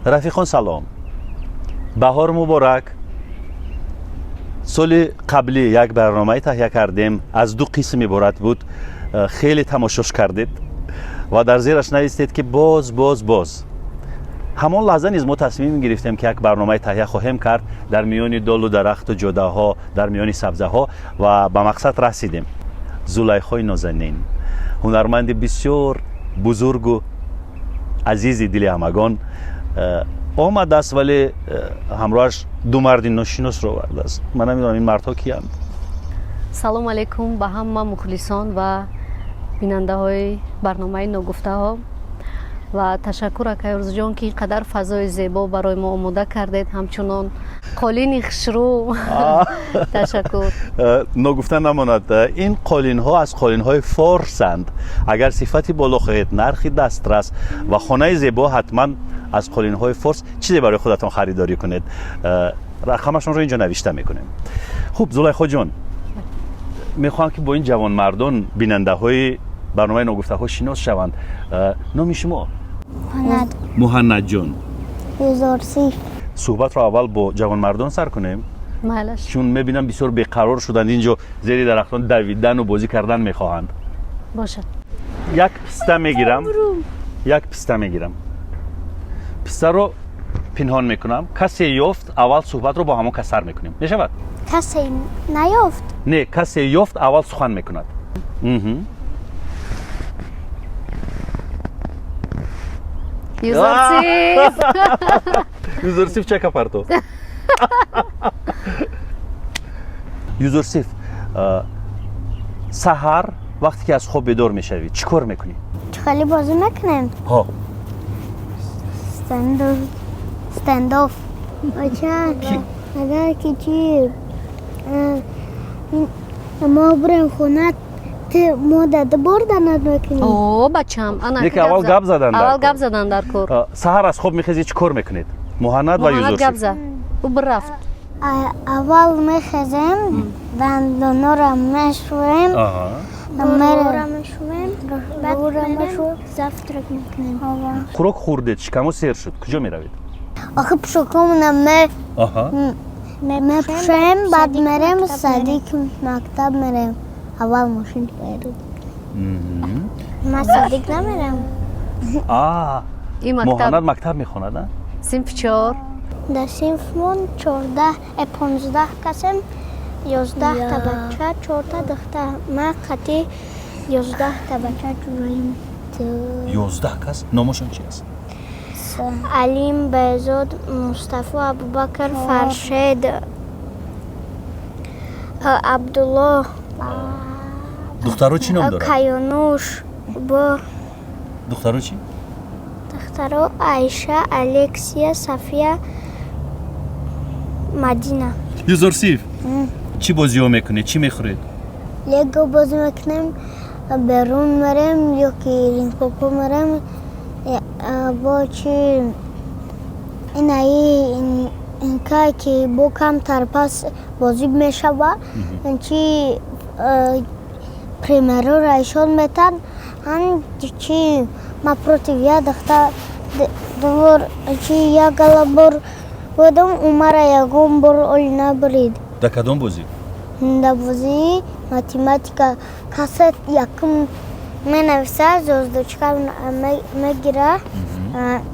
Рафиқон, салом, баҳор муборак. Соли қаблӣ як барномае таҳия кардем, аз ду қисм иборат буд. Хеле тамошош кардед ва дар зераш навистед, ки боз, боз, боз. Ҳамон лаҳза низ мо тасмим гирифтем, ки як барномае таҳия хоҳем кард дар миёни долу дарахту ҷодаҳо, дар миёни сабзаҳо, ва ба мақсад расидем. Зулайхои нозанин, ҳунарманди бисёр бузургу азизи дили ҳамагон, омадааст, вале ҳамроҳаш ду марди ношиносро овардааст. Ман намедонам, ин мардҳо киянд. Салом алейкум ба ҳама мухлисон ва бинандаҳои барномаи «Ногуфтаҳо» ва ташаккур, акай Орзуҷон, ки ин қадар фазои зебо барои мо омода кардед, ҳамчунон қолини хушрӯ. Ташаккур. Ногуфта намонад, ин қолинҳо аз қолинҳои форсанд. Агар сифати боло хоҳед, нархи дастрас ва хонаи зебо, ҳатман аз қолинҳои форс чизе барои худатон харидорӣ кунед. Рақамашонро инҷо навишта мекунем. Хуб, Зулайхоҷон, мехоҳам, ки бо ин ҷавонмардон бинандаҳои барномаи «Ногуфтаҳо» шинос шаванд. Номи шумо? Муҳаннад. Муҳаннадҷон. Юзорсиф. Суҳбатро аввал бо ҷавонмардон сар кунем. Майлаш. Чун мебинам, бисёр беқарор шуданд, инҷо зери дарахтон давидану бозӣ кардан мехоҳанд. Бошад. Як писта мегирам, як писта мегирам, пистаро пинҳон мекунам. Касе ёфт, аввал суҳбатро бо ҳамон кас сар мекунем. Мешавад? Касе наёфт? Не, касе ёфт, аввал сухан мекунад. Юзорсиф. Юзурсиф чака партофт. Юзурсиф, саҳар вақте ки аз хоб бедор мешавӣ, чӣ кор мекунӣ? Хеле бозӣ мекунем. Ҳо. Стендоф. Бача, агар ки чи мо бурем хона, ту мо да бор данад мекунӣ. О, бачам, ана. Лекин аввал гап задан дар аввал кор. Гап задан дар кор. Саҳар аз хоб мехезӣ, чӣ кор мекунед, Муҳаннад ва Муҳаннад, гап Юзурсиф? зад, ӯ бирафт. Аввал мехезем, дандонора мешӯем. Мешӯем, завтрак мекунем. Хӯрок хӯрдед, шикамо сер шуд, куҷо меравед? Охи, пӯшокомона мепӯшем, баъд мерем садик, мактаб мерем. Аввал мошин берем. Ман садик намерам. А Ин мактаб. Муҳаннад мактаб мехонад, а? Синфи чор. Дар синфмон 14, 15 касем, 11-та бача, чорта духтар. Ман қатъи 11-та бача ҷураем. 11 кас номошон чи аст? Алим, Беҳзод, Мустафо, Абубакр, Фаршед, Абдуллоҳ. Духтаро чӣ ном дорад? Каюнуш бо. Духтаро чӣ? Духтаро Айша, Алексия, Сафия, Мадина. Юзурсиф, чӣ бозиҳо мекунед, чӣ мехӯред? Лего бозӣ мекунем, берун мерем ё ки Лимпопо мерем, бо чи инаи инкае ки бо камтар пас бозӣ мешава, чи примерора ишон метан ан чи ма против я духтар двор чи як гала бор будам, умара ягон бор оли набурид. Дар кадом бозӣ? Дар бозии математика. Касе якум менависа, звездочка мегира.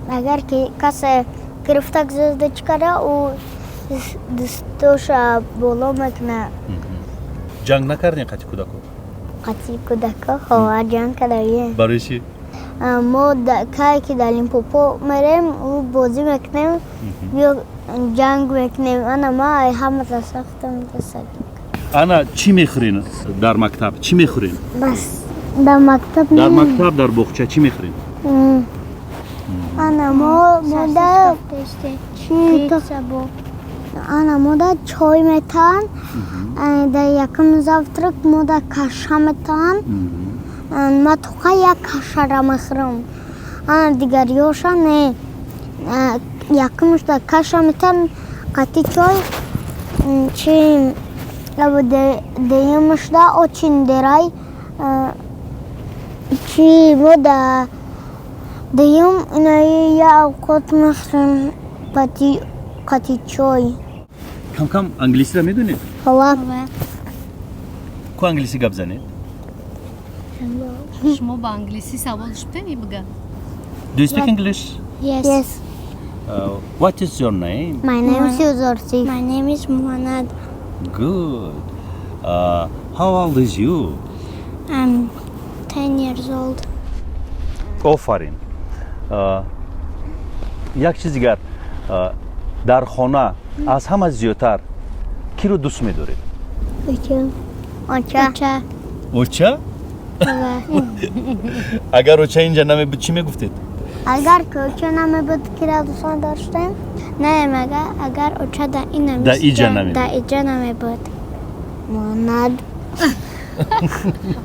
Агар ки касе гирифтак звездочкара, ӯ дӯстоша боло мекуна. Ҷанг накардем қатъи кӯдако? Қатъи кӯдако хова ҷанг кардагием. Барои чӣ? Мо кае ки дар Лимпопо мерем, ӯ бозӣ мекунем ё ҷанг мекунем. Ана ма ҳама сахтам. Ана, чӣ мехӯрен дар мактаб, чӣ мехӯрен? Бас, дар мактаб. Дар мактаб, дар боғча чӣ мехӯрен? Ана мо мода чи, ана мода чой метаҳанд дар якум завтрак, мода каша метаҳанд. Ма тоқа як кашара мехӯрам, ана дигариёша не. Якумшда каша метаҳанд қатъи чой, чи деюмшда очин дерай чи мода. Дуюм, инаи я овқот мехӯрем қати чой. Кам-кам англисиро медонед? Ҳова. Ку англисӣ гап занед. Шумо ба англисӣ савол шудем, бига. Do you speak English? Yes. Yes. What is your name? My name is Yuzorsif. My name is Muhannad. Good. How old is you? I'm 10 years old. Офарин. Як чиз дигар. Дар хона аз ҳама зиёдтар киро дӯст медоред? Оча. Оча. Оча. Оча? Ва. Агар оча инҷа намебуд, чӣ мегуфтед? Агар ки оча намебуд, кира дӯст доштем? Не, мага агар оча да ин Да иҷа намебуд. Да иҷа намебуд. Муҳаннад.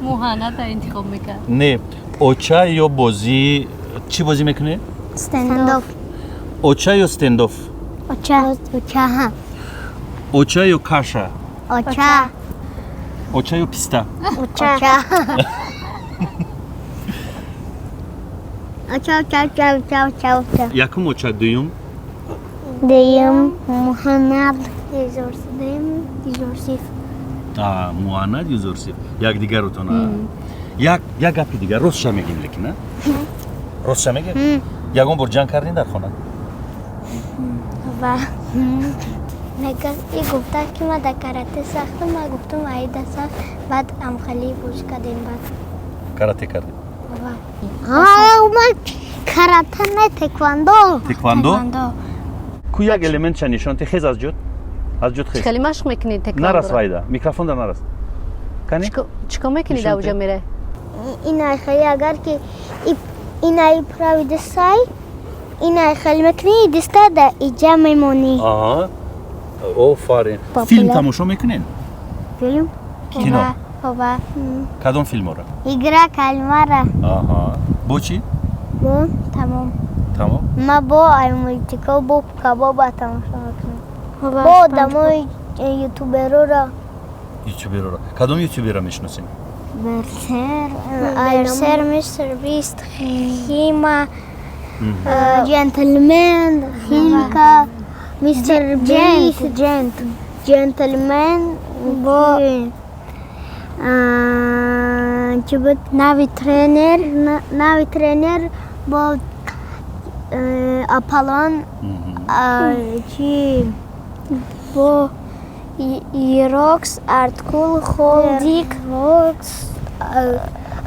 Муҳаннада интихоб мекард. Не, оча ё бозӣ, чӣ бозӣ мекунед? Стендоф. Оча ё стендоф? Оча. Оча. Оча ё каша? Оча. Оча ё писта? Оча. Оча, оча, оча, оча, оча, оча. Якум оча, дуюм? Дуюм Муҳаннад. Дуюм Юзорсиф. Муҳаннад, Юзорсиф якдигарутон. Як як гапи дигар, ростша мегем, лекин а ростша мегем. Ягон бор ҷанг кардин дар хона? Ва. Мега и гуфта ки ма да карате сахтам, ма гуфтам айда сахт, баъд амхали бозӣ кардем баъд. Карате кардем? Ва. Ман карате не, тэквондо. Тэквондо ку, як элементша нишон те. Хез аз ҷуд, аз ҷуд хез. Хеле машқ мекунӣ тэквондо? Нарас, вайда, микрофон да нарас, кани. Чикор мекунӣ да уҷа мере? Инай хеле, агар ки инай правый дастай, инай хеле мекунӣ, даста да иҷа мемонӣ. Аҳа, офарин. Филм тамошо мекунед? Филм? Кино. Ова. Кадом филмора? Игра кальмара. Аҳа, бо чӣ? Бо Тамом. Тамом. Ма бо ай мультико, бо кабоба тамошо мекунам, бо одамои ютуберора. Ютуберора. Кадом ютубера мешиносем? Берсер. Берсер, Мистер Бист, Хима, Джентльмен, Химка, Мистер Бист, Джент, Джентльмен, бо чӣ буд? Нави тренер. Нави тренер, бо Аполлон, чи? Бо Ирокс, Арткул, Холдик. Рокс,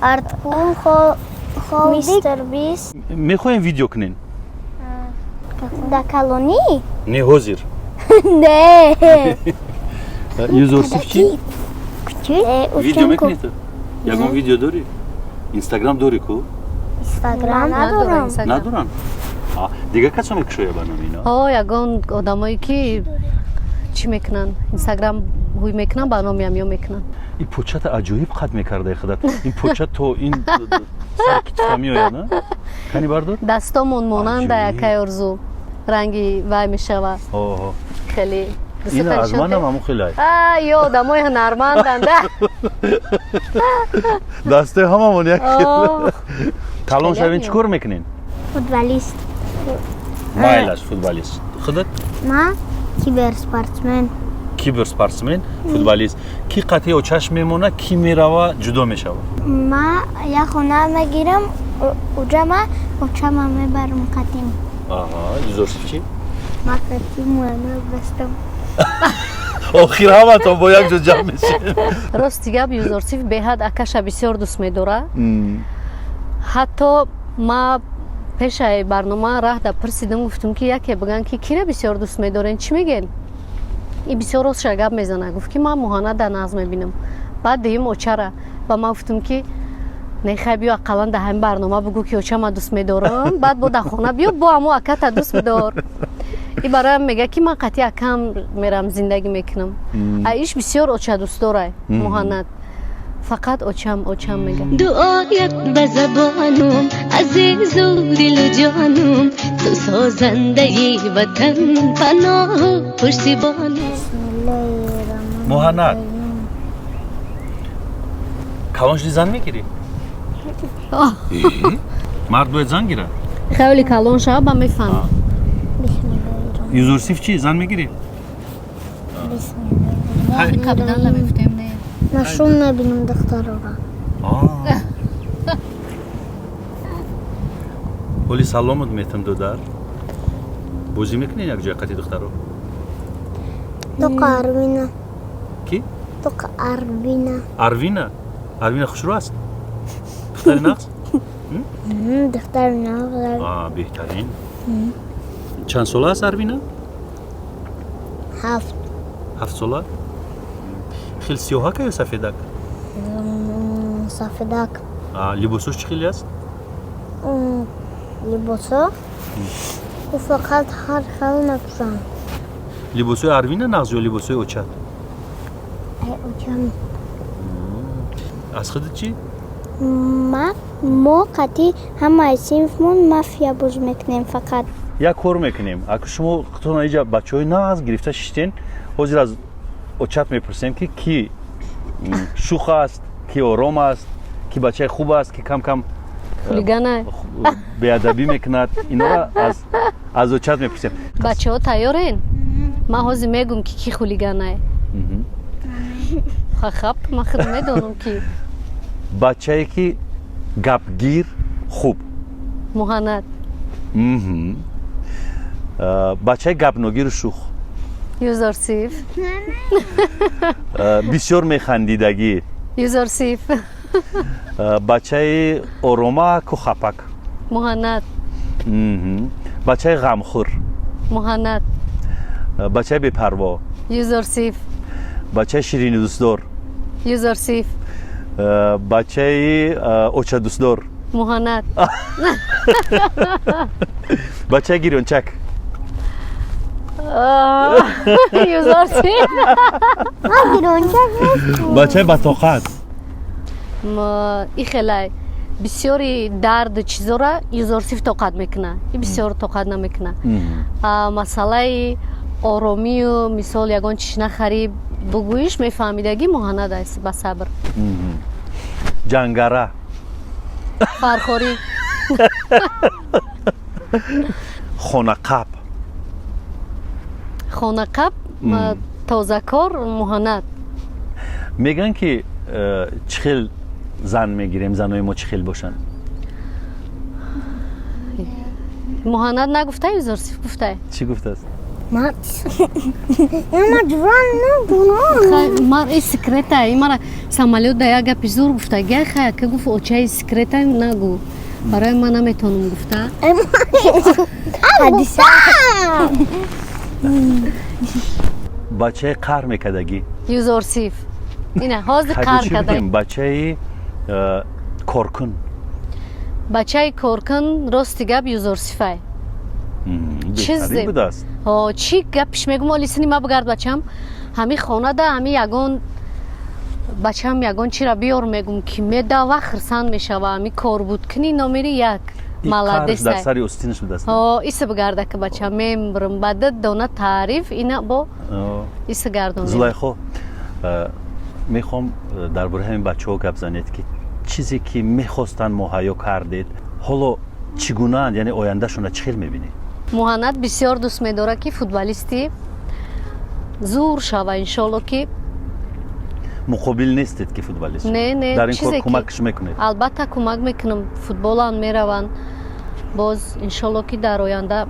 Арткул, Холдик. Мистер Бист. Мехоҳем видео кунем. Да калонӣ? Не, ҳозир. Не. Юзорсиф чӣ? Чӣ? Видео мекунӣ ту? Ягон видео дорӣ? Инстаграм дорӣ ку? Инстаграм. Надорам. Надорам. Дигар касо мекушоя ба номи ино? О, ягон одамое ки чӣ мекунанд, инстаграм ҳуй мекунанд, ба номи ҳамё мекунанд. Ин почата аҷоиб қат мекардаи худат. Ин поча то ин сари китфа меояд, на? Кани, бардор. Дастомон монанда якай орзу ранги вай мешавад. Хеле. Ин аз манам ҳамун хелай. Ё одамои ҳунарманданда. Дастои ҳамамон як. Калон шавен, чӣ кор мекунен? Футболист. Майлаш, футболист. Худат? Ма киберспортсмен. Киберспортсмен, футболист. Ки қатъи очаш мемона, ки мерава, ҷудо мешава? Ма як хона мегирам, уҷа ма очама мебарам қатим. Аҳа, Юзорсиф чӣ? Ма қатим муаннад бастам. Охир ҳаматон бо як ҷо ҷамъ мешед. Рости гап, Юзорсиф беҳад акаша бисёр дӯст медорад. Ҳатто ма пешаи барнома раҳда пурсидам, гуфтум ки яке биган ки кира бисёр дӯст медорен, чӣ мегӯен? И бисёр ростша гап мезана, гуфт ки ман Муҳаннада нағз мебинам, баъд дуюм очара. Ба ман гуфтум ки не, хай, биё, ақаллан дар ҳамин барнома бугӯ ки оча ма дӯст медорам, баъд бо дар хона биё, бо ҳамо аката дӯст бидор. И бароям мега ки ман қатъи акам мерам, зиндагӣ мекунам. А иш бисёр оча дӯстдорай Муҳаннад, фақат очам, очам мега. Дуоят ба забонум, азизу дилу ҷонум, ту созандаи ватан, паноҳу пуштибонум. Муҳаннад, калон шуди, зан мегирӣ? Мард бояд зан гирад. Хеле калон шава, ба мефаҳмам. Юзурсиф чӣ, зан мегирӣ? Кабдан намегуфтем, не. Нашун мебинам духтарора. Ҳоли саломат метам, додар. Бозӣ мекунед якҷоя қати духтаро? Тоқа Арвина. Ки? Тоқа Арвина. Арвина? Арвина хушрӯ аст? Духтари нағз? Духтари нағз. Беҳтарин. Чанд сола аст Арвина? 7. 7 сола? Хел сиёҳака ё сафедак? Сафедак. Либосош чӣ хеле аст? Либосо? Ӯ фақат ҳар хел мепӯшанд. Либосои Арвина нағз ё либосои очат? Очам. Аз худат чӣ? Мо қатъи ҳамаи синфмон мафия бозӣ мекунем фақат. Як кор мекунем. Аку шумо худтон иҷа бачаҳои нағз гирифта шиштен, ҳозир аз очат мепурсем, ки ки шух аст, ки ором аст, ки бачаи хуб аст, ки кам-кам хулигана беадабӣ мекунад. Инора аз очат мепурсем. Бачаҳо тайёрен? Ман ҳозир мегӯм, ки ки хулиганае. Хахап, ман худ медонам, ки. Бачае ки гапгир хуб. Муҳаннад. Бачаи гапногиру шух. Юзорсиф. Бисёр механдидагӣ. Юзорсиф. Бачаи оромаку хапак. Муҳаннад. Бачаи ғамхӯр. Муҳаннад. Бачаи бепарво. Юзорсиф. Бачаи ширинидӯстдор. Юзорсиф. Бачаи очадӯстдор. Муҳаннад. Бачаи гирёнчак. Юзорсиф. Бачаи батоқат. Ихелай бисёри дарду чизора Юзорсиф тоқат мекуна, и бисёр тоқат намекуна. Масъалаи оромию, мисол, ягон чиш нахарӣ бугӯиш, мефаҳмидагӣ, Муҳаннад аст ба сабр. Ҷангара. Фархорӣ. Хонақаб. Хонақаб, тозакор, Муҳаннад. Мегӯянд, ки чӣ хел зан мегирем, занои мо чӣ хел бошанд? Муҳаннад нагуфта, Юзорсиф гуфтай. Чӣ гуфтааст? Мар и секрета, и мара самолёт да як гапи зур гуфта, гай хая ка гуфт, очаи секрета нагу. Барои ман наметонам гуфта. Ҳадиса. Бачаи қаҳр мекардагӣ. Юзорсиф. Ина ҳозир қаҳр чӣ карда. бигем? Бачаи коркун. Бачаи коркун, рости гап, Юзорсифай. Беҳтарин будааст. Ҳо, чӣ гапиш мегум, оли сини ма бигард, бачам ҳами хонада, ҳами ягон бачам ягон чира биёр мегум, ки медава, хирсанд мешава, ҳами кор буд кини номери як. Молодец, дар сари остинаш будааст. Ҳо, иса бигарда, ки бачам мембирм ба ду дона таъриф, ина бо иса гардонем. Зулайхо, мехоҳам дар бораи ҳамин бачаҳо гап занед, ки чизе ки мехостанд муҳайё кардед, ҳоло чӣ гунаанд, яъне ояндашонро чӣ хел мебинед? Муҳаннад бисёр дӯст медорад, ки футболисти зур шава, иншолло, ки. Муқобил нестед, ки футболист? Не, не. Дар ин кор Чизе ки- кӯмакш мекунед? Албатта, кӯмак мекунам. Футболам мераванд, боз иншолло, ки дар оянда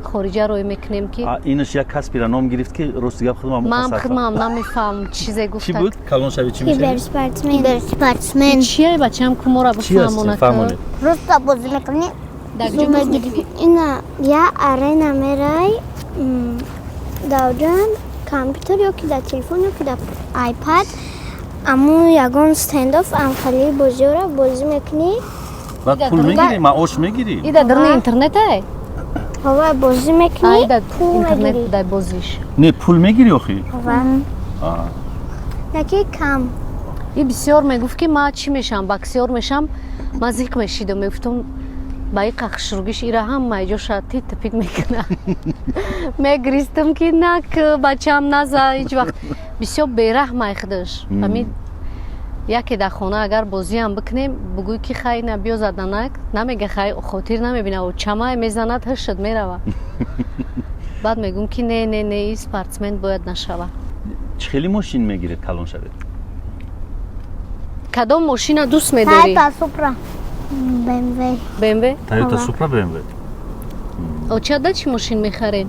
хориҷа рӯй мекунем, ки. Инаш як касбира ном гирифт, ки рости гап худам. Ман худмам намефаҳмам, чизе Чӣ гуфта. буд? Калон шави чӣ мешавӣ? Киберспортсмен. Киберспортсмен. Чия, бачам, кумора Чӣ ҳастӣ? бифаҳмонад. Фаҳмонед. Просто бозӣ мекунӣ. Дар куҷо бозӣ мекунӣ? Ина я арена мерай, дар компютер ё ки дар телефон ё ки дар айпад, аммо ягон стендоф амхали бозиёро бозӣ мекунӣ. Баъд пул мегирӣ, маош мегирӣ? И дар даруни интернетай? Ҳова, бозӣ мекунӣ, Ай, дар пул интернет мегирӣ. Дар бозиш. Не, пул мегирӣ охи? Ҳова, яки кам. И бисёр мегуфт, ки ман чӣ мешавам, боксёр мешавам. Ман зиқ мешидам, мегуфтам, ба и қахшургиш ира ҳама ҷоша тит-пит мекуна. Мегиристам, ки нак, бачам, наза ҳеҷ вақт. Бисёр бераҳмай худаш. Ҳамин Яке дар хона агар бозиам бикунем, бугӯй ки хай на биё заданак, намега, хай хотир намебина, чамай мезанад, ҳашад мерава. Баъд мегӯм ки не, не, не, и спортсмен бояд нашава. Чӣ хели мошин мегиред, калон шавед? Кадом мошина дӯст медорӣ? Toyota Supra, BMW. БМВ. Toyota Supra, БМВ. Очада чӣ мошин мехаред?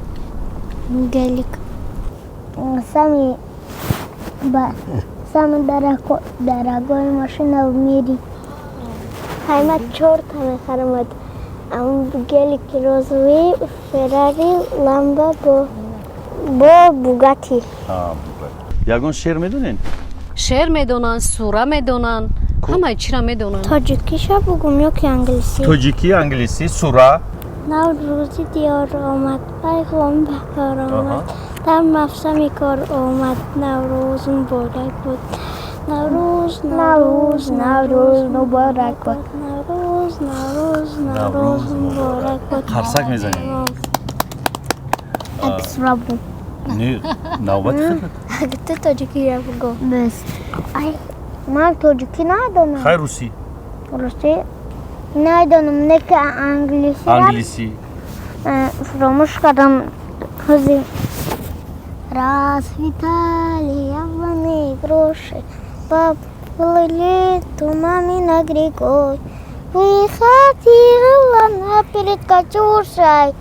Гелик. Самый самый дорогой машина в мире. Хайма чорта мехарам: гелики розовый, Феррари, Ламба бо Бугати. Ягон шеър медонед? Шеър медонанд, сура медонанд, ҳамаи чира медонанд. Тоҷикиша бугум ё ки англисӣ? Тоҷикӣ, англисӣ, сура. Наврӯзи диёр омад, пайғом баҳор омад, дар мавсами кор омад, Наврӯз муборак буд. Наврӯз, Наврӯз, Наврӯз муборак бод. Наврӯз, Наврӯз, Наврӯз муборак бод. Қарсак мезанем. Сура бугум. Не, навбати худат. Ту тоҷикиро бугӯ. Бес. Ай, ман тоҷикӣ надонам. Хай, русӣ. Русӣ надонам, не ки англисӣ. Англисӣ. Фаромӯш кардам ҳозир. Расцветали яблони и груши, поплыли туманы над рекой. Выходила она перед Катюшей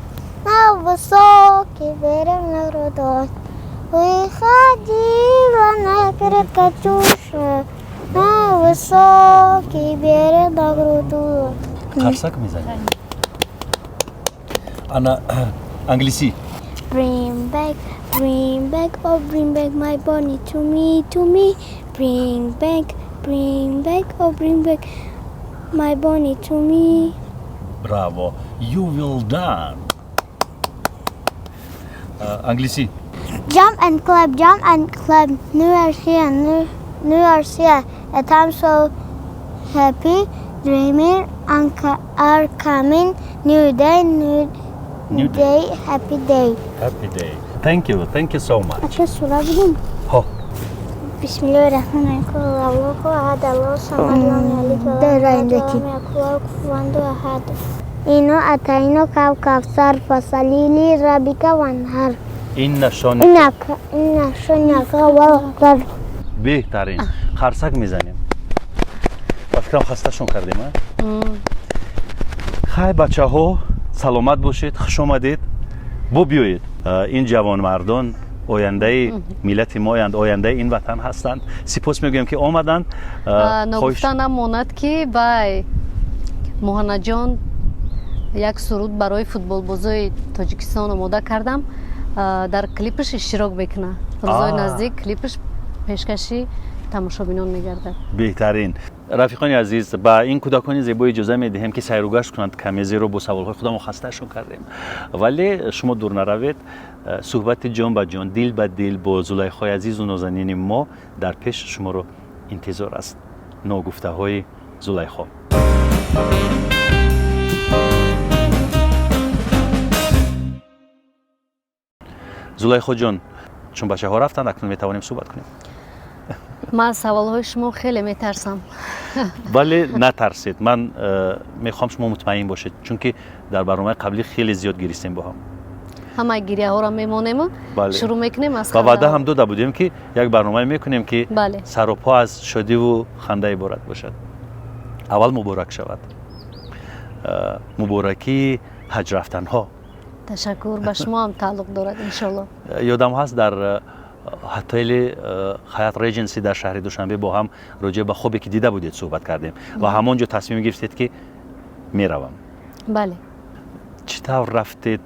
на высокий берег на крутой. Выходила она перед Катюшей на высокий берег на крутой. Қарсак мезанем. Ана, англисӣ. Bring back, bring back, oh, bring back my Bonnie to me, to me. Bring back, bring back, oh, bring back my Bonnie to me. Браво, you well done. Англисӣ. Jump and clap, jump and clap. New Year's here, New Year's here. A time so happy, dreaming and are coming. New day, new, New day, happy day. Happy day. Thank you, thank you so much. Ака, сура бигум. Ҳо. Бисмиллоҳи раҳмони раҳим. Қул Аллоҳу аҳад, Аллоҳу самад, лам ялид ва лам юлад, ва лам якун лаҳу куфуван аҳад. Инна аътайнока кавсар фасалли ли раббика ванҳар. Инна шони. Инна шониака хувал абтар. Беҳтарин, қарсак мезанем. Ба фикрам, хасташон кардем, а? Хай, бачаҳо, саломат бошед, хуш омадед, бо биёед. Ин ҷавонмардон ояндаи миллати моянд, ояндаи ин ватан ҳастанд. Сипос мегӯем, ки омаданд. Ногуфта намонад, ки вай Муҳаннаҷон як суруд барои футболбозои Тоҷикистон омода кардам, дар клипаш иштирок мекунад. Рӯзои наздик клипаш пешкаши тамошобинон мегардад. Беҳтарин. Рафиқони азиз, ба ин кӯдакони зебо иҷоза медиҳем, ки сайругашт кунанд каме, зеро бо саволҳои худамон хастаашон кардем. Вале шумо дур наравед, суҳбати ҷон ба ҷон, дил ба дил бо Зулайхои азизу нозанини мо дар пеш шуморо интизор аст. Ногуфтаҳои Зулайхо. Зулайхоҷон, чун бачаҳо рафтанд, акнун метавонем суҳбат кунем. Ман аз саволҳои шумо хеле метарсам. Вале натарсед, ман мехоҳам шумо мутмаин бошед, чунки дар барномаи қаблӣ хеле зиёд гиристем бо ҳам. Ҳамаи гирияҳоро мемонему шурӯъ мекунем аз ва ваъда ҳам дода будем, ки як барномае мекунем, ки саропо аз шодиву ханда иборат бошад. Аввал муборак шавад, муборакии ҳаҷ рафтанҳо. Ташаккур, ба шумо ҳам тааллуқ дорад, иншолло. Ёдам ҳаст, дар ҳотели Хаят Реҷенси дар шаҳри Душанбе бо ҳам роҷеъ ба хобе, ки дида будед, суҳбат кардем ва ҳамон ҷо тасмим гирифтед, ки меравам. Бале. Чӣ тавр рафтед,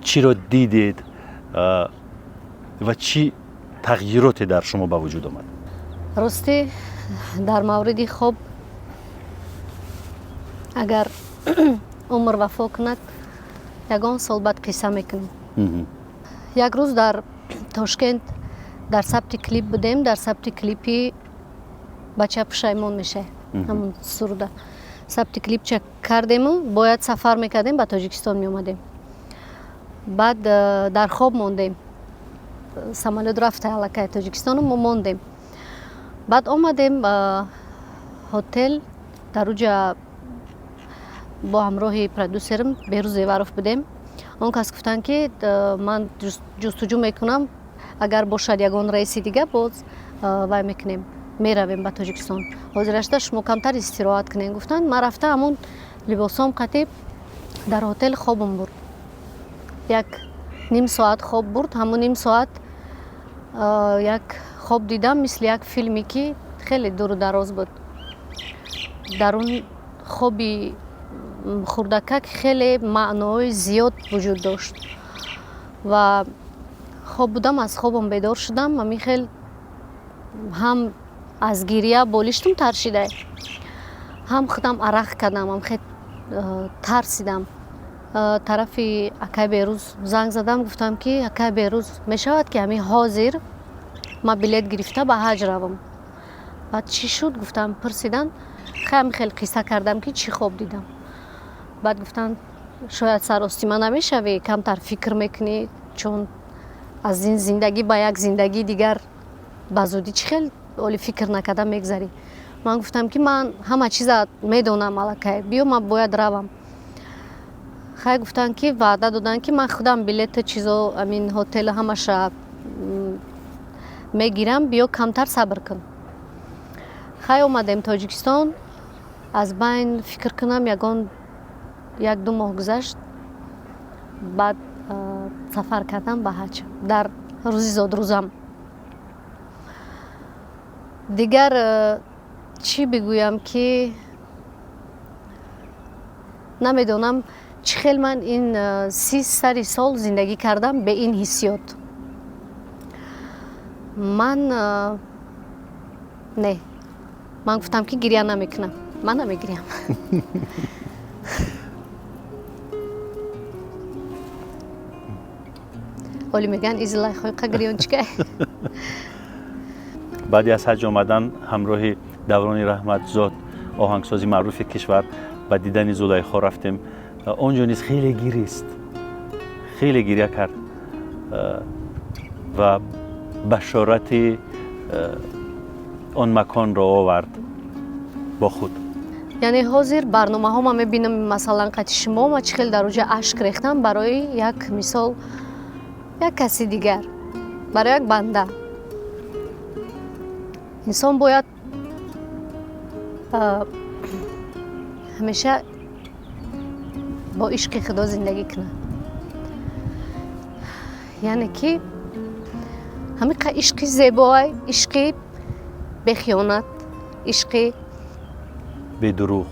чиро дидед ва чӣ тағйироте дар шумо ба вуҷуд омад? Ростӣ, дар мавриди хоб, агар умр вафо кунад, ягон сол баъд қисса мекунем. Як рӯз дар Тошкент дар сабти клип будем, дар сабти клипи «Бача пушаймон мешавад», ҳамон суруда сабти клипча кардему бояд сафар мекардем, ба Тоҷикистон меомадем. Баъд дар хоб мондем, самолёт рафта аллакай Тоҷикистону мо мондем. Баъд омадем. Ҳотел дар уҷа бо ҳамроҳи продюсерам Беҳрӯз Зеваров будем. Он кас гуфтанд, ки ман ҷустуҷӯ мекунам, агар бошад ягон рейси дига, боз вай мекунем, меравем ба Тоҷикистон. Ҳозирашда шумо камтар истироҳат кунем, гуфтанд. Ман рафта, ҳамун либосом қатиб дар ҳотел хобам бурд. Як ним соат хоб бурд. Ҳамун ним соат як хоб дидам, мисли як филме, ки хеле дуру дароз буд. Дар он хоби хурдакак хеле маъноҳои зиёд вуҷуд дошт ва хоб будам. Аз хобам бедор шудам, ҳамин хел ҳам аз гирия болиштум таршида, ҳам худам арақ кардам, ҳам хел тарсидам. Тарафи акай Берӯз занг задам, гуфтам, ки акай Берӯз, мешавад, ки ҳамин ҳозир ман билет гирифта ба ҳаҷ равам? Баъд чӣ шуд, гуфтам, пурсиданд. Хеле хел қисса кардам, ки чӣ хоб дидам. Баъд гуфтанд, шояд саростима намешавӣ, камтар фикр мекунӣ, чун аз ин зиндагӣ ба як зиндагии дигар ба зудӣ чӣ хел оли фикр накарда мегзарӣ? Ман гуфтам, ки ман ҳама чиза медонам аллакай, биё, ман бояд равам. Хай, гуфтанд, ки ваъда доданд, ки ман худам билету чизо, амин ҳотелу ҳамаша мегирам, биё, камтар сабр кун. Хай, омадем Тоҷикистон. Аз байн, фикр кунам, ягон 1-2 моҳ гузашт. Баъд сафар кардам ба ҳаҷ дар рӯзи зодрӯзам. Дигар чӣ бигӯям, ки намедонам чӣ хел ман ин 30 сари сол зиндагӣ кардам бе ин ҳиссиёт. Ман не, ман гуфтам, ки гиря намекунам, ман намегирям. Ҳоли мегӯянд, излайхои гирёнчикай. Баъди аз ҳаҷ омадан ҳамроҳи Даврони Раҳматзод, оҳангсози маъруфи кишвар, ба дидани Зулайхо рафтем. Он ҷо низ хеле гирист, хеле гиря кард ва башорати он маконро овард бо худ. Яъне ҳозир барномаҳо ман мебинам, масалан, қати шумо ма чӣ хел дар уҷа ашк рехтам барои як мисол, як каси дигар, барои як банда. Инсон бояд ҳамеша бо ишқи Худо зиндагӣ кунад. Яъне ки ҳамиқа ишқи зебоай, ишқи бехиёнат, ишқи бедурӯғ.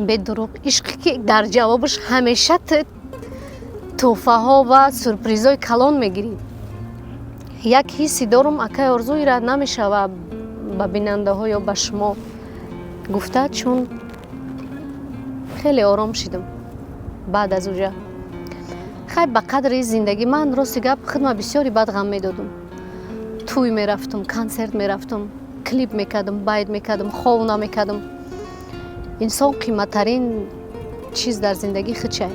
Бедурӯғ, ишқе ки дар ҷавобаш ҳамеша ту тӯҳфаҳо ва сюрпризҳои калон мегирӣ. Як ҳисси дорум, акай Орзуира, намешава ба бинандаҳо ё ба шумо гуфта, чун хеле ором шидам баъд аз уҷа. Хай, ба қадри зиндагӣ ман, рости гап, худма бисёри бад ғам медодум. Тӯй мерафтум, консерт мерафтум, клип мекардам, байт мекардам, хов намекардам. Инсон қиматтарин чиз дар зиндагӣ худшай.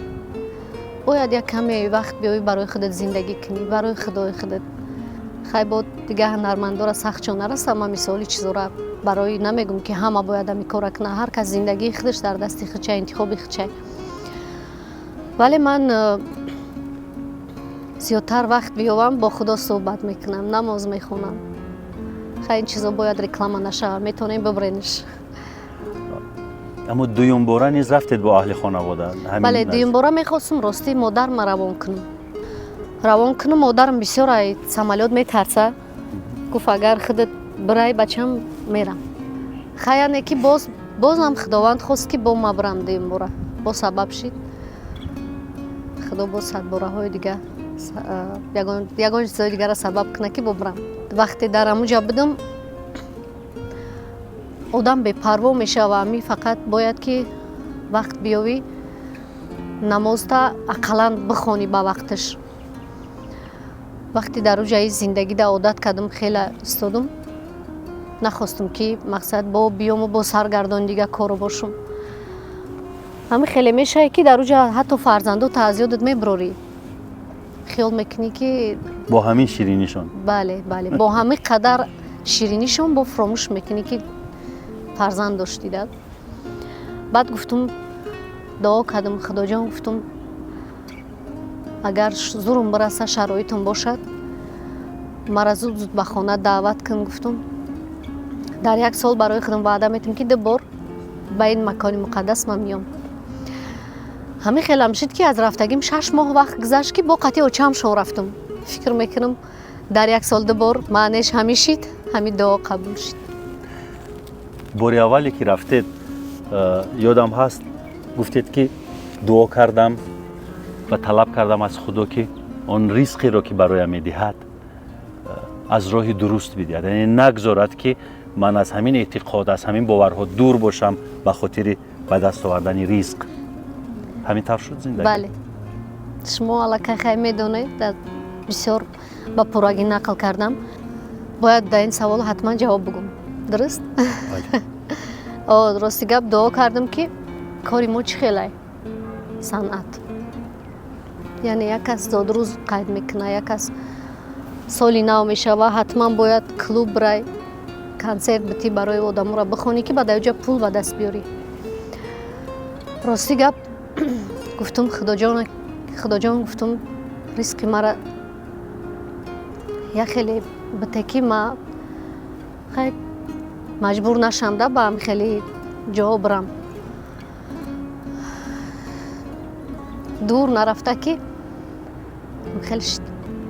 Бояд як каме вақт биёӣ, барои худат зиндагӣ кунӣ, барои худои худат. Хай, бо дигар ҳунармандора сахт чон нарасам. Ман мисоли чизора барои намегум, ки ҳама бояд ҳами кора кунад. Ҳар кас зиндагии худаш дар дасти худшай, интихоби худшай. Вале ман зиёдтар вақт биёвам, бо Худо суҳбат мекунам, намоз мехонам. Хай, ин чизо бояд реклама нашавад, метавонем бибрениш. Аммо дуюмбора низ рафтед бо аҳли хонавода? Бале, дуюмбора мехостум, ростӣ, модарма равон кунам, равон кунам. Модарам бисёр ай самолёт метарса. Гуфт, агар худат бирай, бачам, мерам. Хай, яъне ки боз бозам Худованд хост, ки бо ма бирам дуюмбора. Бо сабаб шид Худо, боз садбораҳои дига ягон чизҳои дигара сабаб кунад, ки бо бирам. Вақте дар ҳамуҷа будам, одам бепарво мешава. Ами фақат бояд ки вақт биёвӣ, намозта ақаллан бихонӣ ба вақташ. Вақте дар уҷаи зиндагида одат кардам, хеле истодум. Нахостум, ки мақсад бо биёму бо саргардони дига кору бошум. Ҳами хеле мешаве, ки дар уҷа ҳатто фарзандота аз ёдат мебурорӣ, хиёл мекунӣ, ки бо ҳамин ширинишон. Бале, бале, бо ҳамин қадар ширинишон бо фуромӯш мекунӣ, ки Фарзанд доштида. Баъд гуфтум, дуо кардам: «Худоҷон, — гуфтум, — агар зурум бираса, шароитам бошад, мара зуд зуд ба хона даъват кун», — гуфтум. «Дар як сол барои худам ваъда метам, ки ду бор ба ин макони муқаддас ман миём». Ҳамин хелам шуд, ки аз рафтагим 6 моҳ вақт гузашт, ки бо қатъи очамшон рафтум. Фикр мекунам, дар як сол ду бор маънеш ҳамин шид, ҳамин дуо қабул шуд. Бори аввале ки рафтед, ёдам ҳаст, гуфтед, ки дуо кардам ва талаб кардам аз Худо, ки он ризқеро, ки бароям медиҳад, аз роҳи дуруст бидиҳад, яъне нагзорад, ки ман аз ҳамин эътиқод, аз ҳамин боварҳо дур бошам ба хотири ба даст овардани ризқ. Ҳамин тавр шуд зиндагӣ? Бале, шумо аллакай хай медонед, бисёр ба пуррагӣ нақл кардам. Бояд дар ин савол ҳатман ҷавоб бигӯм, дуруст? Рости гап, дуо кардам, ки кори мо чӣ хелай санъат, яъне як кас зодрӯз қайд мекуна, як кас соли нав мешава, ҳатман бояд клуб бирай, консерт битӣ, барои одаморо бихонӣ, ки ба даёҷа пул ба даст биёрӣ. Рости гап, гуфтум: «Худоҷон, Худоҷон, — гуфтум, — ризқи мара як хеле бите, ки ма хай маҷбур нашам да ба ҳам хеле ҷо бирам». Дур нарафта, ки хеле шид.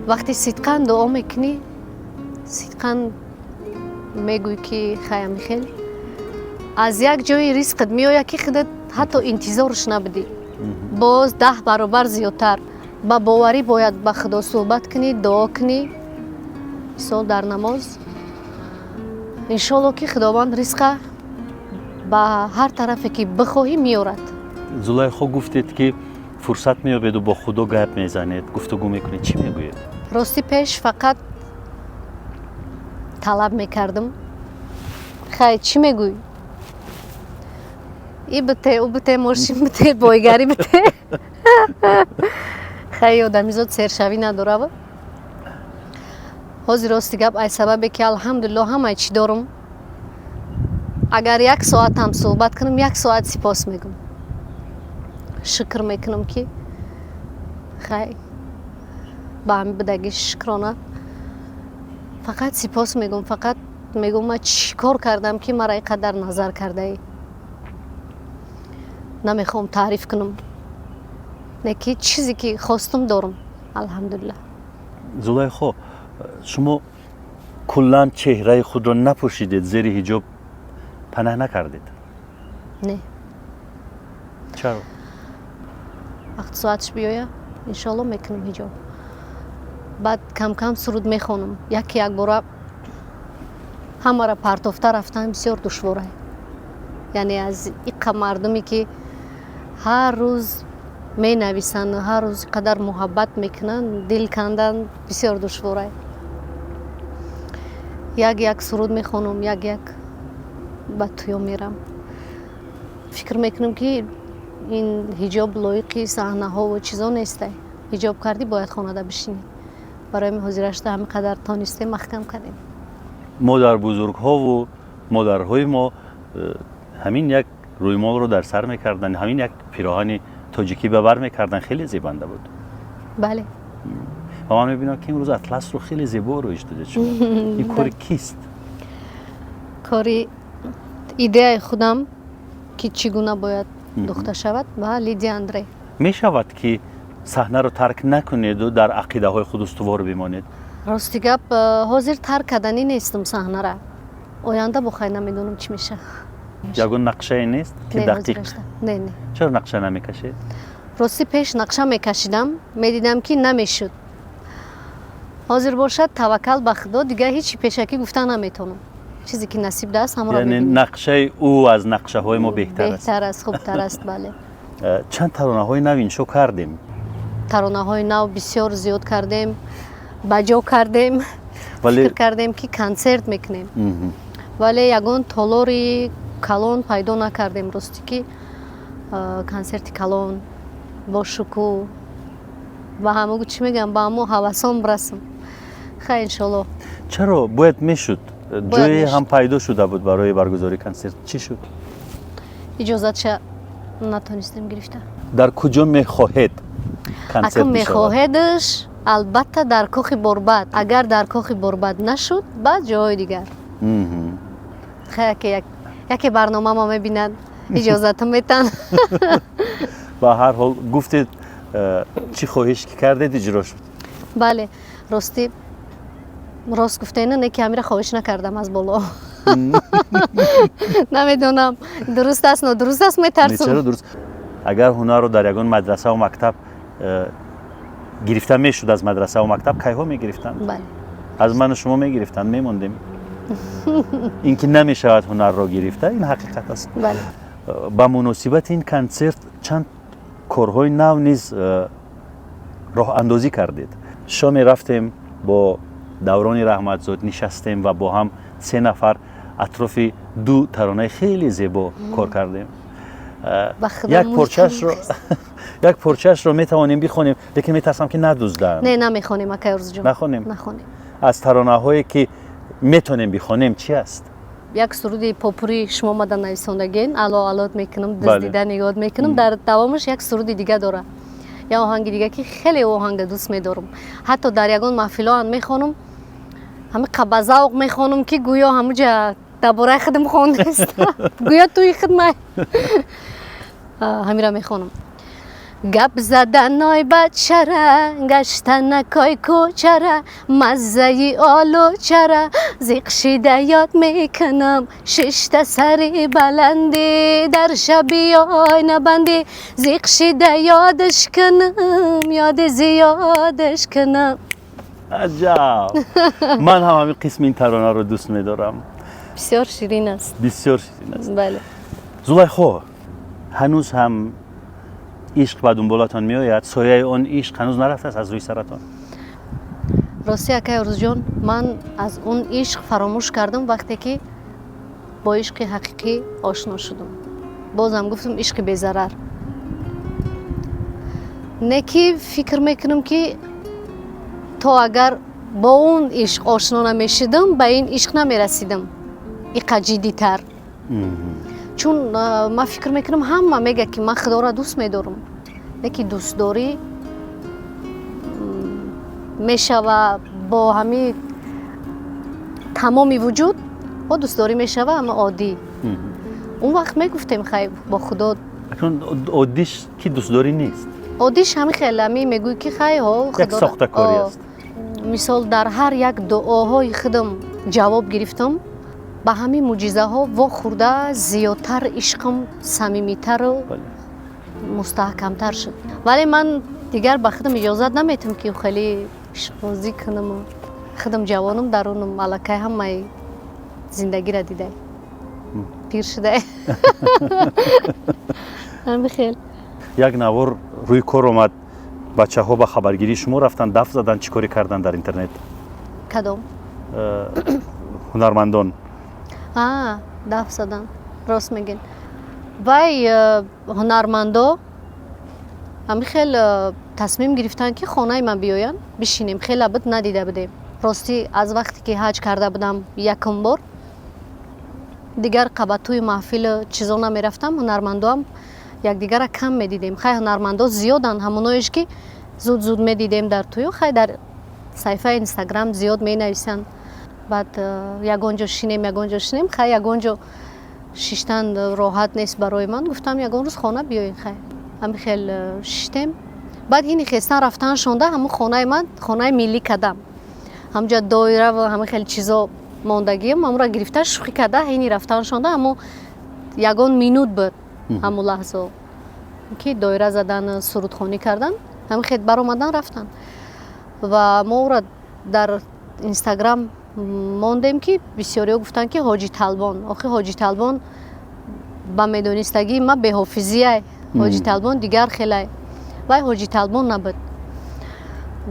Вақте сидқан дуо мекунӣ, сидқан мегӯй, ки хаям хел аз як ҷои ризқат меояд, ки худат ҳатто интизорш набудӣ, боз 10 баробар зиёдтар. Ба боварӣ бояд ба Худо суҳбат кунӣ, дуо кунӣ, мисол, дар намоз. Иншоалло, ки Худованд ризқа ба ҳар тарафе ки бихоҳӣ, меорад. Зулайхо, гуфтед, ки фурсат меёбеду бо Худо гап мезанед, гуфтугӯ мекунед. Чӣ мегӯед? Ростӣ, пеш фақат талаб мекардам. Хай, чӣ мегӯй? И бите, ӯ бите, мошин бите, бойгарӣ бите. Хай, одамизод сершавӣ надорава. Ҳозир, рости гап, ай сабабе ки, алҳамдулилло, ҳамаи чӣ дорум, агар як соатам суҳбат кунам, як соат сипос мегӯм, шукр мекунам, ки хай ба ҳами будагӣ шукрона. Фақат сипос мегӯм, фақат мегӯм: «Ман чӣ кор кардам, ки мара ин қадар назар кардаӣ?» Намехоҳам таъриф кунам, не ки чизе ки хостум, дорум, алҳамдулиллаҳ. Зулайхо, шумо куллан чеҳраи худро напӯшидед, зери ҳиҷоб панаҳ накардед? Не. Чаро? Вақти соатш биёя, иншоалло, мекунам ҳиҷоб. Баъд камкам суруд мехонам. Яке якбора ҳамаро партофта рафтан бисёр душвора, яъне аз иққа мардуме, ки ҳар рӯз менависанд, ҳар рӯз қадар муҳаббат мекунанд, дил кандан бисёр душвора. Як як суруд мехонам, як як ба туё мерам. Фикр мекунам, ки ин ҳиҷоб лоиқи саҳнаҳову чизо нестай. Ҳиҷоб кардӣ, бояд хонада бишинӣ. Барои ҳамин ҳозирашта ҳамин қадар тонистем, маҳкам кардем. Модарбузургҳову модарҳои мо ҳамин як рӯймолро дар сар мекарданд, ҳамин як пироҳани тоҷикӣ ба бар мекарданд, хеле зебанда буд. Бале. Ва ман мебинам, ки имрӯз атласро хеле зебо рӯиш додед шумо. Ин кори кист? Кори идеяи худам, ки чӣ гуна бояд духта шавад, ва Лидия Андрей. Мешавад, ки саҳнаро тарк накунеду дар ақидаҳои худ устувор бимонед? Рости гап, ҳозир тарк карданӣ нестам саҳнара. Оянда бохай намедонам, чӣ мешавад. Ягон нақшае нест, ки дақиқ? Не, не. Чаро нақша намекашед? Рости, пеш нақша мекашидам, медидам, ки намешуд. Ҳозир бошад, таваккал ба Худо, дигар ҳеҷ пешакӣ гуфта наметавонам. Чизе ки насиб даст, ҳамонро. Яъне нақшаи ӯ аз нақшаҳои мо беҳтар аст? Беҳтар аст, хубтар аст, бале. Чанд таронаҳои нав иншо кардем? Таронаҳои нав бисёр зиёд кардем, ба ҷо кардем. Фикр кардем, ки консерт мекунем, вале ягон толори калон пайдо накардем. Рости, ки консерти калон бо шукӯҳ ба ҳамо, чӣ мегӯям, ба ҳамо ҳавасон бирасам. Хай, иншолло. Чаро бояд мешуд? Ҷое ҳам пайдо шуда буд барои баргузории консерт, чӣ шуд? Иҷозатша натонистем гирифта. Дар куҷо мехоҳед консерт Акун бишавад? Мехоҳедш, албатта, дар Кохи Борбад. Агар дар Кохи Борбад нашуд, баъд ҷоҳои дигар. Хай, яке барномамо мебинад, иҷозату метан. Ба ҳар ҳол, гуфтед, чӣ хоҳиш ки кардед, иҷро шуд. Бале, ростӣ, рост гуфтена, не ки ҳамира хоҳиш накардам аз боло. Намедонам, дуруст аст, нодуруст аст, метарсам. Чаро дуруст? Агар ҳунарро дар ягон мадрасаву мактаб гирифта мешуд, аз мадрасаву мактаб кайҳо мегирифтанд? Бале. Аз ману шумо мегирифтанд, мемондем. Ин ки намешавад ҳунарро гирифта, ин ҳақиқат аст. Бале. Ба муносибати ин консерт чанд корҳои нав низ роҳандозӣ кардед. Шоме рафтем, бо Даврони Раҳматзод нишастем ва бо ҳам се нафар атрофи ду таронаи хеле зебо кор кардем. Ба Худо, Як мулки порчаашро, як порчаашро метавонем бихонем, лекин метарсам, ки надузданд. Не, намехонем, акай Орзуҷон. Нахонем? Нахонем. Аз таронаҳое ки метавонем бихонем, чӣ аст? Як суруди попури шумо омада нависондаген, ало алот мекунам, Бале. дуздида нигоҳ мекунам. Дар давомаш як суруди дига дора, як оҳанги дига, ки хеле оҳанга дӯст медорам. Ҳатто дар ягон маҳфилоам мехонам, ҳами ба завқ мехонам, ки гӯё ҳамуҷа дар бораи худам хондаст, гӯё тӯи худмай. Ҳамира мехонам. Гап заданой бачара, гаштанакой кӯчара, маззаи олучара зиқ шида ёд мекунам. Шишта сари баландӣ, дар шаби ойнабандӣ, зиқ шида ёдаш кунам, ёди зиёдаш кунам. Аҷаб! Ман ҳам ҳамин қисми ин таронаро дӯст медорам. Бисёр ширин аст. Бисёр ширин аст. Бале. Зулайхо, ҳанӯз ҳам ишқ ба дунболатон меояд? Сояи он ишқ ҳанӯз нарафтааст аз рӯи саратон? Рости, акай Орзуҷон, ман аз он ишқ фаромӯш кардам, вақте ки бо ишқи ҳақиқӣ ошно шудам. Бозам гуфтам, ишқи безарар не, ки фикр мекунам, ки то агар бо он ишқ ошно намешудам, ба ин ишқ намерасидам иқа ҷиддитар. Чун ман фикр мекунам, ҳама мегӯяд, ки ман Худоро дӯст медорам, не ки дӯстдорӣ мешава бо ҳами тамоми вуҷуд, бо дӯстдорӣ мешава, ама оддӣ. Он вақт мегуфтем, хай, бо Худо. Акнун оддиш ки дӯстдорӣ нест. Оддиш ҳами хел ами мегӯй, ки хай, ҳо. Як сохтакорӣ аст. Мисол, дар ҳар як дуоҳои худам ҷавоб гирифтам, ба ҳамин мӯъҷизаҳо вохӯрда, зиёдтар ишқам самимитару мустаҳкамтар шуд. Вале ман дигар ба худам иҷозат наметам, ки хеле ишқбозӣ кунам. Худам ҷавонам, дарунам аллакай ҳамаи зиндагиро дидай, пир шудай, ҳами хел. Як навор рӯи кор омад, бачаҳо ба хабаргирии шумо рафтанд, даф заданд, чӣ коре карданд дар интернет? Кадом? Ҳунармандон. Даф задан, рост мегӯед. Вай ҳунармандо ҳами хел тасмим гирифтанд, ки хонаи ман биёянд, бишинем. Хеле буд, надида будем. Ростӣ, аз вақте ки ҳаҷ карда будам якум бор, дигар қабатҳои маҳфилу чизо намерафтам. Ҳунармандоам якдигарра кам медидем. Хай, ҳунармандо зиёданд, ҳамоноеш ки зуд зуд медидем дар тӯю. Хай, дар саҳифаи Инстаграм зиёд менависанд. Баъд ягон ҷо шинем, ягон ҷо шинем. Хай, ягон ҷо шиштан роҳат нест барои ман. Гуфтам, ягон рӯз хона биёед. Хай, ҳами хел шиштем. Баъд ҳини хестан рафтан шонда, ҳамун хонаи ман хонаи миллӣ кардам. Ҳамҷа доира ва ҳама хел чизо мондагиам, ҳамура гирифта, шӯхӣ карда, ҳини рафтан шонда, ҳамо ягон минут буд, ҳамун лаҳзо ки доира задан, сурудхонӣ кардан, ҳамин хел баромадан рафтан. Ва мо ӯра дар Инстаграм мондем, ки бисёриҳо гуфтанд, ки Ҳоҷи Талбон. Охи, Ҳоҷи Талбон ба медонистагии ман беҳофизияй, Ҳоҷи Талбон дигар хелай. Вай Ҳоҷи Талбон набуд.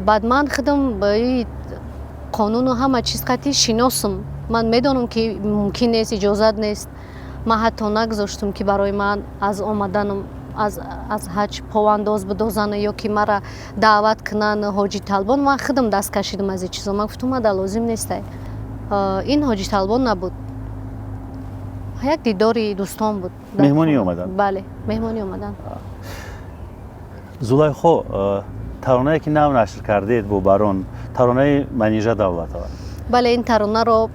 Баъд ман худам ба қонуну ҳама чиз қатъи шиносам. Ман медонам, ки мумкин нест, иҷозат нест. Ман ҳатто нагузоштам, ки барои ман аз омаданам аз ҳаҷ повандоз бидозанд ё ки мара даъват кунанд Ҳоҷи Талбон. Ман худам даст кашидам аз ин чизо. Ман гуфтам, мада лозим нестай. Ин Ҳоҷи Талбон набуд, як дидори дӯстон буд. Меҳмонӣ омаданд? Бале, меҳмонӣ омаданд. Зулайхо, таронае ки нав нашр кардед бо Барон, таронаи Манижа Давлатова. Бале, ин таронаро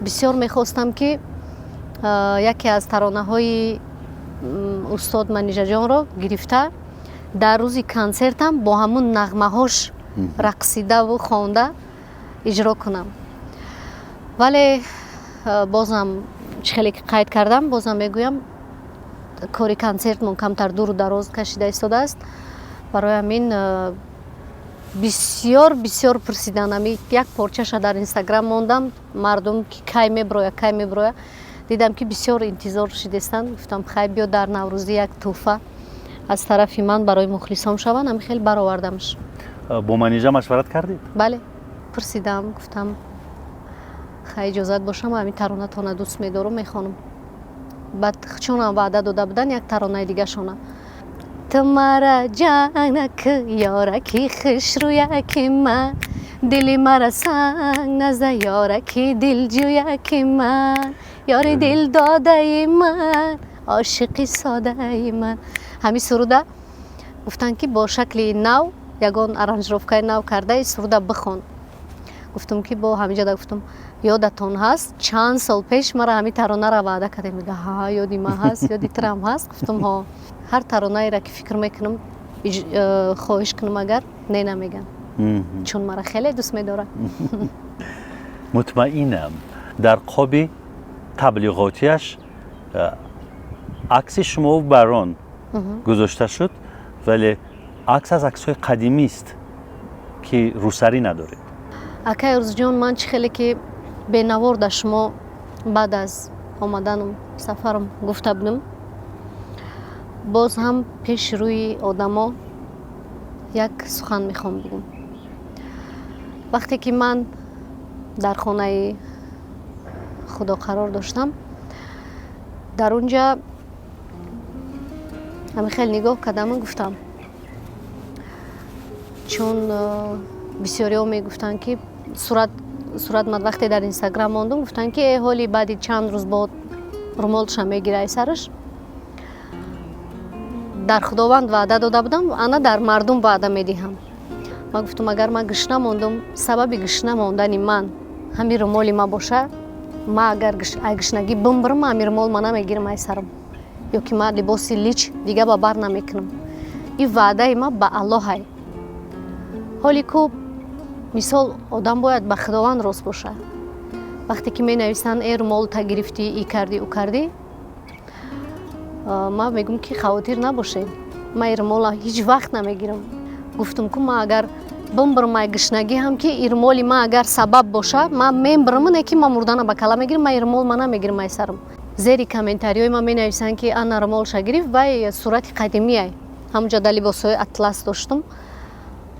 бисёр мехостам, ки яке аз таронаҳои устод Манижаҷонро гирифта, дар рӯзи консертам бо ҳамун нағмаҳош рақсидаву хонда иҷро кунам. Вале бозам чӣ хеле ки қайд кардам, бозам мегӯям, кори консертмон камтар дуру дароз кашида истодааст. Барои ҳамин бисёр бисёр пурсидан. Ами як порчаша дар Инстаграм мондам, мардум ки кай меброя, кай меброя. Дидам, ки бисёр интизор шидестанд. Гуфтам, хай, биё, дар Наврӯзӣ як тӯҳфа аз тарафи ман барои мухлисон шаванд. Ами хеле баровардамш. Бо Манижа машварат кардед? Бале, пурсидам, гуфтам, хай, иҷозат бошам, ҳамин таронатона дӯст медорам, мехонам. Баъд чунам ваъда дода буданд як таронаи дигашона. Ту мара ҷанг ёраки хушрӯяки ман, дили мара санг наза, ёраки дилҷӯяки ман, ёри дилдодаи ман, ошиқи содаи ман. Ҳамин суруда гуфтанд, ки бо шакли нав, ягон аранжировкаи нав карда, ин суруда бихон. Гуфтам, ки бо ҳаминҷода гуфтам, ёдатон ҳаст, чанд сол пеш мара ҳамин таронара ваъда кардем? Мега, ҳа, ёди ман ҳаст, ёди турам ҳаст. Гуфтам, ҳо. Ҳар таронаеро ки фикр мекунам, хоҳиш кунам, агар не намеган, чун мара хеле дӯст медорад. Мутмаинам, дар қоби таблиғотиаш акси шумо Барон гузошта шуд, вале акс аз аксҳои қадимист, ки рӯсарӣ надоред. Акай Орзуҷон, ман чӣ хеле ки бенавор дар шумо баъд аз омаданам, сафарам гуфта будам, боз ҳам пеши рӯи одамо як сухан мехоҳам бигӯм. Вақте ки ман дар хонаи Худо қарор доштам, дар он ҷа ҳамин хел нигоҳ кардаму гуфтам, чун бисёриҳо мегуфтанд, ки сурат ман вақте дар Инстаграм мондум, гуфтанд, ки э, ҳоли баъди чанд рӯз бо румолша мегира ай сараш. Дар Худованд ваъда дода будам, ана дар мардум ваъда медиҳам. Ман гуфтам, агар ман гушна мондум, сабаби гушна мондани ман ҳамин румоли ма боша, ма агар ай гушнагӣ бимбирам, ҳамин румол ма намегирам ай сарам, ё ки ман либоси лич дига ба бар намекунам. Ин ваъдаи ма ба Аллоҳай. Ҳоли ку мисол, одам бояд ба Худованд рост бошад. Вақте ки менависанд, э, румолта гирифтӣ, и кардӣ, ӯ кардӣ, ман мегӯм, ки хавотир набошед, ман ин румола ҳеҷ вақт намегирам. Гуфтам ку, ман агар бимбирам ай гушнагӣ ҳам, ки ин румоли ман агар сабаб боша, ман мембирам, не ки ман мурдана ба кала мегирам, ман ин румол ма намегирам ай сарам. Зери комментариҳои ман менависанд, ки ана румолша гирифт. Вай сурати қадимиай, ҳамунҷо дар либосҳои атлас доштум.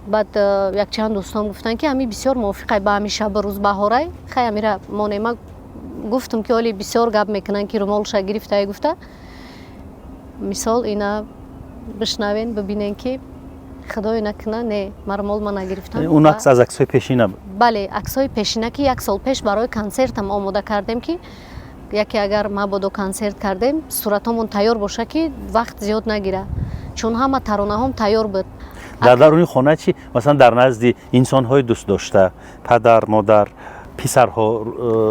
Баъд якчанд дӯстон гуфтанд, ки ҳамин бисёр мувофиқай ба ҳамин шабу рӯз, баҳорай, хай, ҳамира монема. Гуфтам, ки ҳоли бисёр гап мекунанд, ки румолша гирифтай гуфта. Мисол, ина бишнавен, бибинен, ки Худое накуна, не, ман румол ма нагирифтам. Он акс аз аксҳои пешина буд? Бале, аксҳои пешина, ки як сол пеш барои консертам омода кардем, ки яке агар мабодо консерт кардем, суратҳомон тайёр боша, ки вақт зиёд нагира, чун ҳама таронаҳом тайёр буд. Дар даруни хона чӣ? Масалан, дар назди инсонҳои дӯстдошта, падар, модар, писарҳо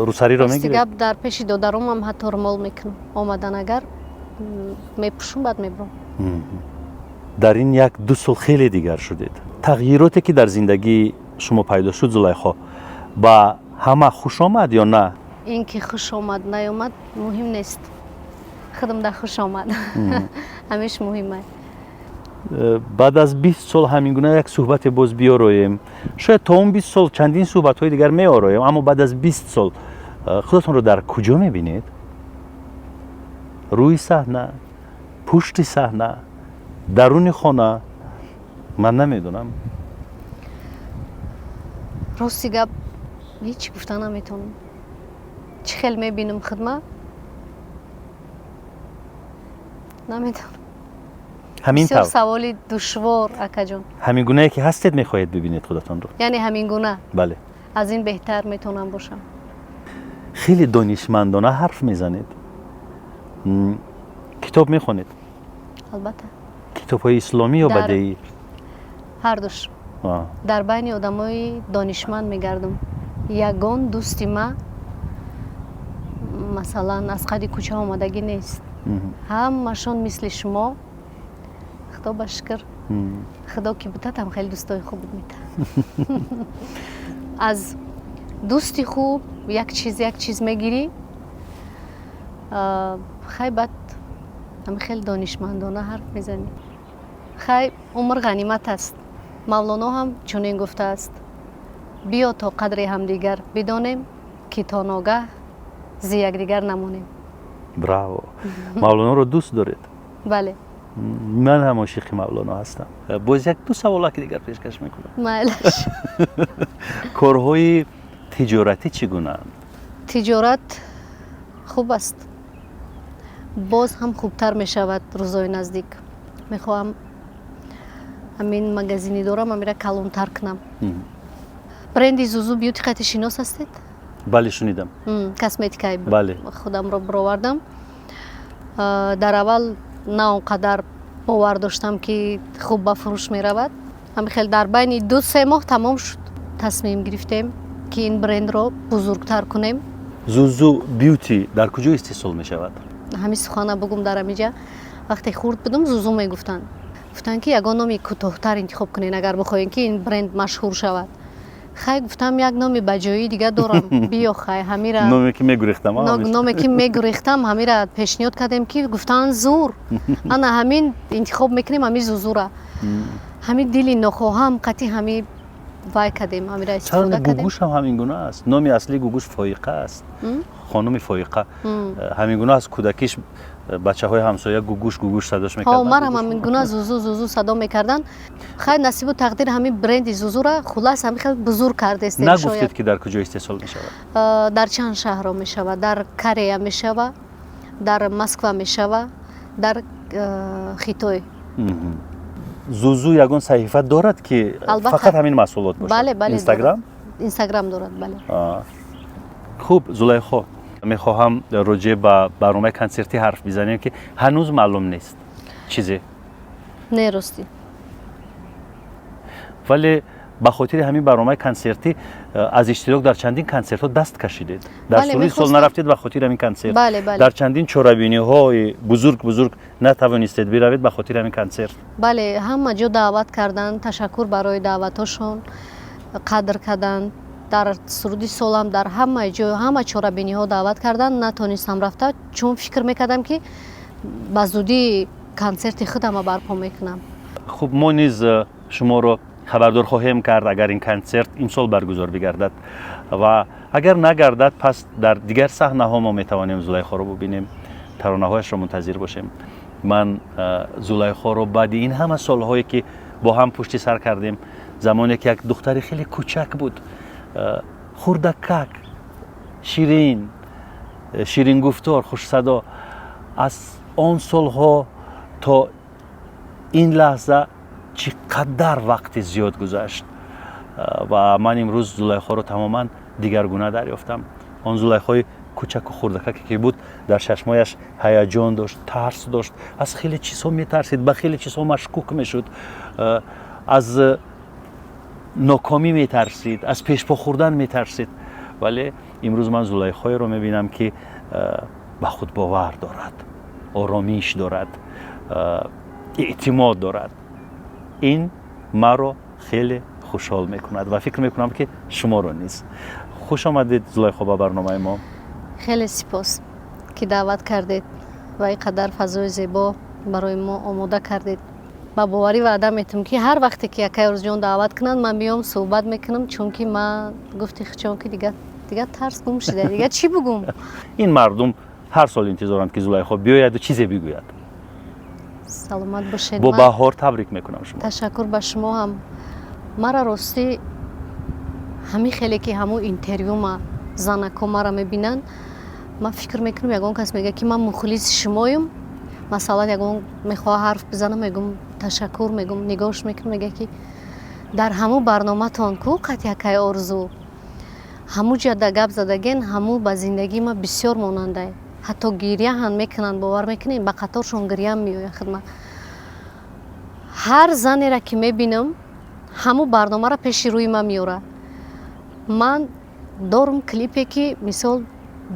рӯсариро Рости мегиред? гап, дар пеши додаромам ҳатто румол мекунам. Омадан агар, мепӯшум, баъд мебурам. Дар ин як ду сол хеле дигар шудед. Тағйироте ки дар зиндагии шумо пайдо шуд, Зулайхо, ба ҳама хуш омад ё на? Ин ки хуш омад, наёмад, муҳим нест. Худам да хуш омад, ҳамеш муҳим аст. Баъд аз 20 сол ҳамин гуна як суҳбате боз биёроем. Шояд то он 20 сол чандин суҳбатҳои дигар меороем, аммо баъд аз 20 сол худатонро дар куҷо мебинед? Рӯи саҳна, пушти саҳна, даруни хона? Ман намедонам. Рости гап, ҳеҷ гуфта наметавонам. Чӣ хел мебинам худма, намедонам. Ҳамин Бисёр тавр. саволи душвор, акаҷон. Ҳамин гунае ки ҳастед, мехоҳед бибинед худатонро? Яъне ҳамин гуна? Бале. Аз ин беҳтар метавонам бошам. Хеле донишмандона ҳарф мезанед. Китоб мехонед? Албатта. Китобҳои исломӣ ё бадеӣ? Ҳардуш. Дар байни одамои донишманд мегардам. Ягон дӯсти ма, масалан, аз қади кӯча омадагӣ нест, ҳамашон мисли шумо. Худо ба шукр, худо ки бутатам, хеле дӯстои хуб мета. Аз дӯсти хуб як чиз, як чиз мегирӣ. Хай, баъд ҳами хеле донишмандона ҳарф мезанӣ. Хай, умр ғанимат аст. Мавлоно ҳам чунин гуфтааст: «Биё то қадри ҳамдигар бидонем, ки то ногаҳ зи якдигар намонем». Браво! Мавлоноро дӯст доред? Бале. Ман ҳам ошиқи Мавлоно ҳастам. Боз як ду саволаки дигар пешкаш мекунам. Майлаш. Корҳои тиҷоратӣ чӣ гунаанд? Тиҷорат хуб аст, боз ҳам хубтар мешавад рӯзҳои наздик. Мехоҳам ҳамин магазини дорам, амира калонтар кунам. Бренди Зузу Бьюти қати шинос ҳастед? Бале, шунидам. Косметикаи Бале. худамро бировардам. Дар аввал на он қадар бовар доштам, ки хуб ба фурӯш меравад. Ҳамин хел дар байни 2-3 моҳ тамом шуд. Тасмим гирифтем, ки ин брендро бузургтар кунем. Зузу Бьюти дар куҷо истеҳсол мешавад? Ҳамин сухана бугум дар ҳамиҷа. Вақте хурд будум, Зузу мегуфтанд. Гуфтанд, ки ягон номи кӯтоҳтар интихоб кунед, агар бихоҳем, ки ин бренд машҳур шавад. Хай, гуфтам, як номи баҷоии дига дорам, биё, хай, ҳамира. Номе ки мегурехтам. Номе ки мегурехтам, ҳамира пешниҳод кардем, ки гуфтанд: «Зур, ана ҳамин интихоб мекунем, ҳамин Зузура». Ҳамин дили нохоҳам қати ҳами вай кардем, ҳамира истифода кардем. Гугуш ҳам ҳамин гуна аст. Номи аслии Гугуш Фоиқа аст, хонуми Фоиқа. Ҳамин гуна аз кӯдакиш бачаҳои ҳамсоя «Гугуш, Гугуш» садош мекарданд. Марам ҳамин гуна «Зузу, Зузу» садо мекарданд. Хай, насибу тақдир ҳамин бренди Зузура хулас ҳамин хел бузург кардестем. Нагуфтед, ки дар куҷо истеҳсол мешавад? Дар чанд шаҳрҳо мешавад. Дар Корея мешава, дар Москва мешава, дар Хитой. Зузу ягон саҳифа дорад, ки фақат ҳамин маҳсулот бошад? Бале, бале. Инстаграм? Инстаграм дорад, бале. Хуб, Зулайхо, мехоҳам роҷеъ ба барномаи консертӣ ҳарф бизанем, ки ҳанӯз маълум нест чизе. Не, ростӣ. Вале ба хотири ҳамин барномаи консертӣ аз иштирок дар чандин консертҳо даст кашидед. Дар суруди сол нарафтед ба хотири ҳамин консерт, дар чандин чорабиниҳои бузург бузург натавонистед биравед ба хотири ҳамин консерт. Бале, ҳама ҷо даъват карданд. Ташаккур барои даъватҳошон, қадр карданд. Дар суруди солам, дар ҳамаи ҷо, ҳама чорабиниҳо даъват карданд, натонистам рафта, чун фикр мекардам, ки ба зудӣ консерти худама барпо мекунам. Хуб, мо низ шуморо хабардор хоҳем кард, агар ин консерт имсол баргузор бигардад, ва агар нагардад, пас дар дигар саҳнаҳо мо метавонем Зулайхоро бубинем, таронаҳояшро мунтазир бошем. Ман Зулайхоро баъди ин ҳама солҳое, ки бо ҳам пушти сар кардем, замоне ки як духтари хеле кӯчак буд, хурдакак, ширин, ширингуфтор, хушсадо, аз он солҳо то ин лаҳза чӣ қадар вақти зиёд гузашт ва ман имрӯз Зулайхоро тамоман дигаргуна дарёфтам. Он Зулайхои кӯчаку хурдакаке ки буд, дар чашмояш ҳаяҷон дошт, тарс дошт, аз хеле чизҳо метарсид, ба хеле чизҳо машкук мешуд, аз нокомӣ метарсид, аз пешпо хӯрдан метарсид. Вале имрӯз ман Зулайхоеро мебинам, ки ба худбовар дорад, оромиш дорад, эътимод дорад. Ин маро хеле хушҳол мекунад ва фикр мекунам, ки шуморо низ. Хуш омадед, Зулайхо, ба барномаи мо. Хеле сипос, ки даъват кардед ва ин қадар фазои зебо барои мо омода кардед. Ба боварӣ ваъда метавам, ки ҳар вақте ки акай Орзуҷон даъват кунанд, ман биём, суҳбат мекунам, чунки ман гуфти хичон, ки дигар тарс гум шуда, дигар чӣ бугум? Ин мардум ҳар сол интизоранд, ки Зулайхо биёяду чизе бигӯяд. Саломат бошед. Бо баҳор табрик мекунам шумо. Ташаккур ба шумо ҳам. Мара ростӣ ҳамин хеле ки ҳамун интервюма занако мара мебинанд, ман фикр мекунам, ягон кас мегӯяд, ки ман мухлиси шумоюм. Масалан, ягон мехоҳа ҳарф бизанам, мегум ташаккур, мегум, нигоҳш мекунам, мегӯяд, ки дар ҳамун барноматон ку қатъи акай Орзу. Ҳамун ҷада гап задаген, ҳамун ба зиндагии ман бисёр монандае. Ҳатто гиря ҳам мекунанд, бовар мекунем, ба қаторшон гирям меояд. Хидмат ҳар занеро ки мебинам, ҳамун барномаро пеши рӯи ман меорад. Ман дорум клипе, ки мисол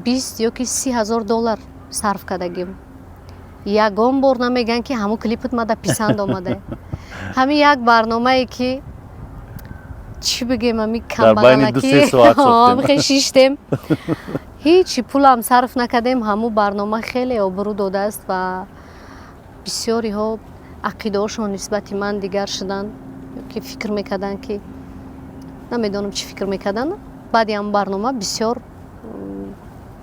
20 ё ки 30 ҳазор доллар сарф кардагим. Ягон бор намегӯянд, ки ҳамун клипат мада писанд омада. Ҳамин як барномае, ки чӣ бигем, ами камбағалаки шиштем, ҳичи пулам сарф накардем, ҳамун барнома хеле обрӯ додааст ва бисёриҳо ақидаҳошон нисбати ман дигар шуданд, ки фикр мекарданд, ки намедонам чӣ фикр мекарданд. Баъди ҳамун барнома бисёр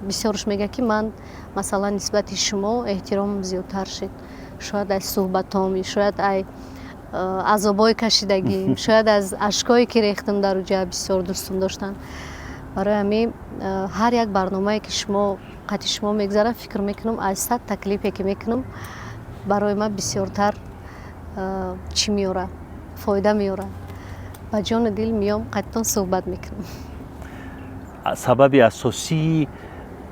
бисёрш мегӯяд, ки ман, масалан, нисбати шумо эҳтиромам зиёдтар шуд. Шояд аз суҳбатом, шояд ай азобҳои кашидагим, шояд аз ашкое, ки рехтам дар уҷа, бисёр дӯстум доштанд. Барои ҳамин ҳар як барномае, ки шумо қати шумо мегузарад, фикр мекунам, аз 100-та клипе, ки мекунам, барои ман бисёртар чӣ меорад, фоида меорад. Ба ҷону дил меом, қаттон суҳбат мекунам. Сабаби асосии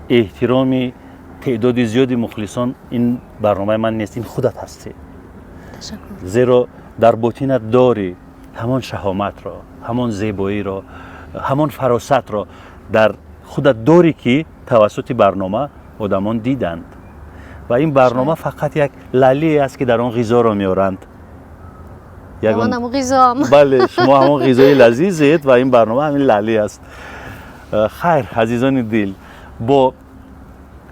эҳтироми теъдоди зиёди мухлисон ин барномаи ман нест, ин худат ҳастӣ, зеро дар ботинат дорӣ ҳамон шаҳоматро, ҳамон зебоиро, ҳамон фаросатро дар худат дорӣ, ки тавассути барнома одамон диданд. Ва ин барнома фақат як лаълие аст, ки дар он ғизоро меоранд. Бале, шумо ҳамон ғизои лазизед ва ин барнома ҳамин лаълӣ аст. Хайр, азизони дил, бо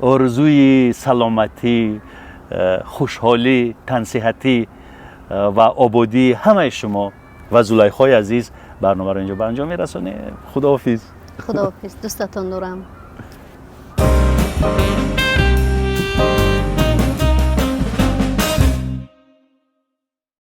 орзуи саломатӣ, хушҳолӣ, тансиҳатӣ ва ободии ҳамаи шумо ва Зулайхои азиз барномаро инҷо ба анҷом мерасонем. Худоҳофиз. Худоҳофиз, дӯстатон дорам.